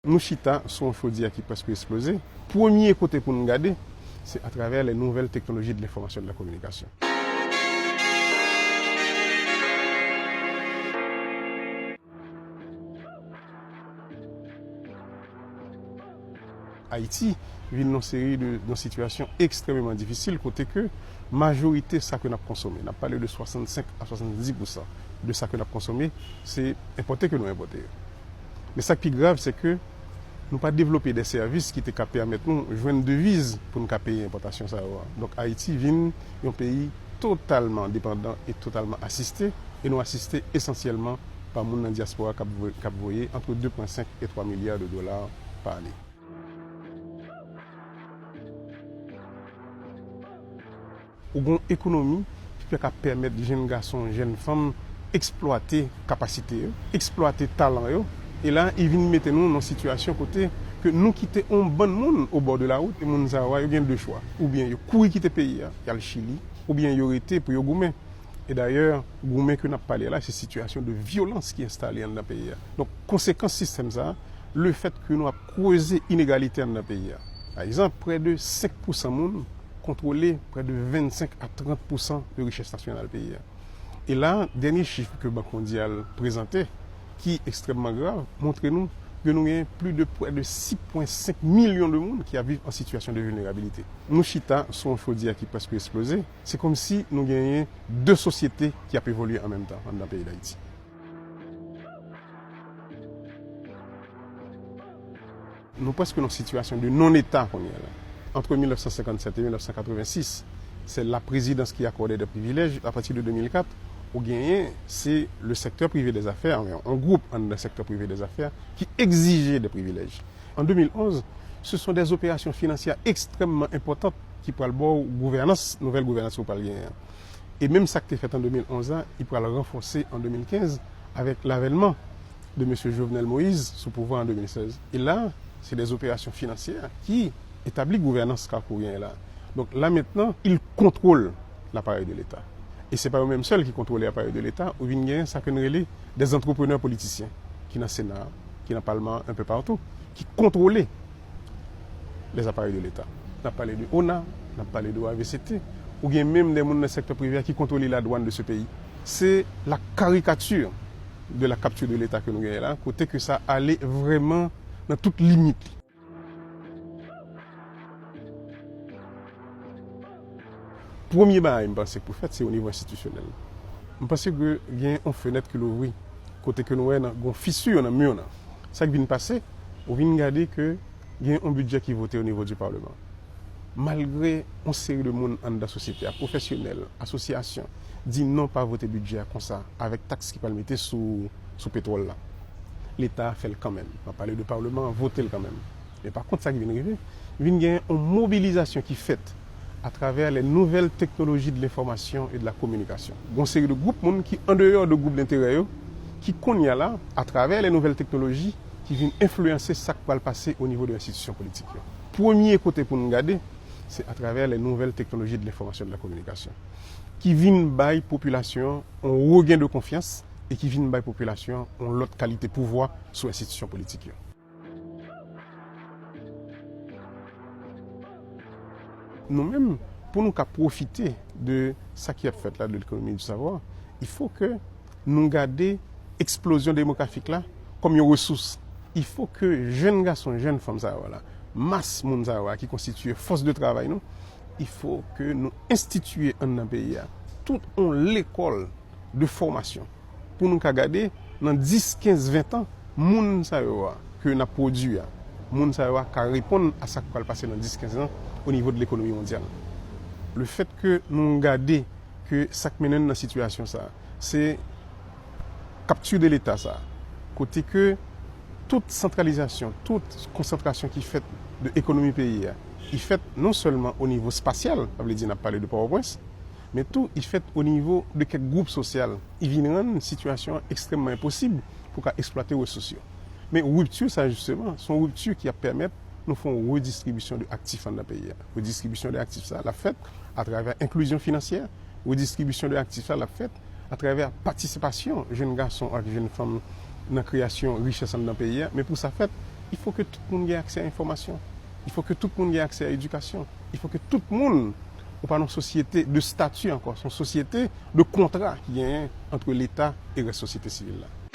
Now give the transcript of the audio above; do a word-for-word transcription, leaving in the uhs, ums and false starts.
Nou chita sou yon chodyè ki prèske eksploze. Premye kote pou nou gade, se atravè les nouvelles technologies de l'information et de la communication. Ayiti vin nan seri de, nan sitiyasyon ekstrèmeman difisil kote ke majorite sa ke n ap konsome, n ap pale de swasannsenk a swasanndis pousan de sa ke n ap konsome, se enpòte ke nou enpòte yo. Men sa k pi grav, se ke nou pa devlope de sèvis ki te ka pèmèt nou jwenn deviz pou n ka peye enpòtasyon sa yo a. Donk, Ayiti vin yon peyi totalman depandan e totalman asiste, e nou asiste esansyèlman pa moun nan dyaspora k ap vo-, k ap voye antre de pwen senk e twa milya de dola pa ane. Ou gon ekonomi ki pa ka pèmèt jèn gason, jèn fanm eksplwate kapasite yo, eksplwate talan yo. E la, i vin mete nou nan sitiyasyon kote ke nou kite yon bann moun o bò de la wout, e moun sa yo a, yo gen de chwa. Oubyen yo kouri kite peyi a, y al Chili, oubyen yo rete pou yo goumen. E dayè, goumen ke n ap pale la, se sitiyasyon de vyolans ki enstale anndan peyi a. Donk, konsekans sistèm sa a, lefèt ke nou ap kreze inegalite anndan peyi a. Pa egzanp, prè de senk pousan moun kontwole prè de vennsenk a trant pousan de richès nasyonal peyi a. E la, dènye chif ke Bank Mondyal prezante, ki ekstrèmman grav, montre nou ke nou gen plis de prè de sis pwen senk milyon de moun ki ap viv an sitiyasyon de vilnerabilite. Nou chita sou yon chodyè ki prèske eksploze. Se kòmsi nou genyen de sosyete ki ap evolye an menm tan anndan peyi Dayiti. Nou prèske nan sitiyasyon de non-eta kounye a la. Ant mil nèf san senkannsèt e mil nèf san katrevensis, se la présidence qui accordait des privilèges. Apati de de mil kat, ou genyen, se le secteur privé des affaires, yon gwoup anndan sektè prive dèzafè ki egzije de privilèj. An de mil onz, ce sont des opérations financières extrêmement importantes ki pral ba w gouvènans, nouvèl gouvènans ou pral genyen an. E menm sa k te fèt an de mil onz la, li pral ranfòse an de mil kenz avèk lavèlman de mesye Jovenel Moïse sou pouvwa an de mil sèz. E la, se de operasyon finansyè ki etabli gouvènans Carrefour genyen la. Donk la mentnan, il contrôle l'appareil de l'État. E se pa yo menm sèl ki kontwole aparèy de Leta, ou vin genyen sa ke n rele des entrepreneurs politiciens ki nan Sena, ki nan Palman, un peu partout, ki kontwole les appareils de l'État. N ap pale de ona, n ap pale de O A V C T, ou gen menm de moun nan sektè prive a ki kontwole ladwàn de se peyi. Se la caricature de la capture de l'État ke nou genyen la, kote ke sa ale vrèman nan tout limit li. Premye bagay m panse k pou fèt, se o nivo enstitisyonèl. M panse ke gen yon fenèt ki louvri, kote ke nou wè nan, gen yon fissure nan mi nan. Sa k vin pase, ou vin gade ke gen yon bidjè ki vote o nivo di Palman. Malgre yon seri de moun anndan sosyete a, pwofesyonèl, asosyasyon, di non, pa vote bidjè a konsa, avèk taks ki pral mete sou, sou petwòl la. Leta fè l kanmenm. M ap pale de Palman an, vote l kanmenm. Men pa kont, sa ki vin rive, vin gen yon mobilizasyon ki fèt atravè les nouvelles technologies de l'information et de la communication. Gon seri de gwoup moun ki andeyò de gwoup denterè yo, ki kounye a la, atravè les nouvelles technologies, ki vin enfliyanse sa k pral pase o nivo de enstitisyon politik yo. Premye kote pou nou gade, se atravè les nouvelles technologies de l'information et de la communication, ki vin bay popilasyon an yon regen de konfyans e ki vin bay popilasyon an yon lòt kalite pouvwa sou enstitisyon politik yo. Nou menm, pou nou ka pwofite de sa ki ap fèt la, de l'économie du savoir, il faut que nou gade eksplozyon demografik la kòm yon resous. Il faut que jèn gason, jèn fanm sa yo la, mas moun sa yo a ki konstitiye fòs de travay nou, il faut que nou enstitiye anndan peyi a tout yon lekòl de fòmasyon pou nou ka gade nan dis, kenz, ven tan, moun sa yo a ke n ap pwodui a, moun sa yo a ka reponn a sa k pral pase nan dis, kenz an o nivo de lekonomi mondyal. Le fèt ke nou gade ke sa k mennen n nan sitiyasyon sa a, se capture de l'État sa a, kote ke tout santralizasyon, tout konsantrasyon ki fèt de ekonomi peyi a, li fèt non sèlman o nivo espasyal, sa vle di n ap pale de Pòtoprens, men tou li fèt o nivo de kèk gwoup sosyal. Li vin rann sitiyasyon an ekstrèmman enposib pou ka eksplwate resous yo. Men ripti sa, jisteman, se yon ripti ki ap pèmèt nou fè yon redistribisyon de aktif anndan peyi a. Redistribisyon de aktif sa, l ap fèt atravè enklizyon finansyè. Redistribisyon de aktif sa, l ap fèt atravè patisipasyon jèn gason ak jèn fanm nan kreyasyon richès anndan peyi a. Men pou sa fèt, Il faut que tout moun gen aksè a enfòmasyon. Il faut que tout moun gen aksè a edikasyon. Il faut que tout moun, ou pa nan sosyete de stati ankò, se yon sosyete de kontra ki genyen ant Leta e rès sosyete sivil la.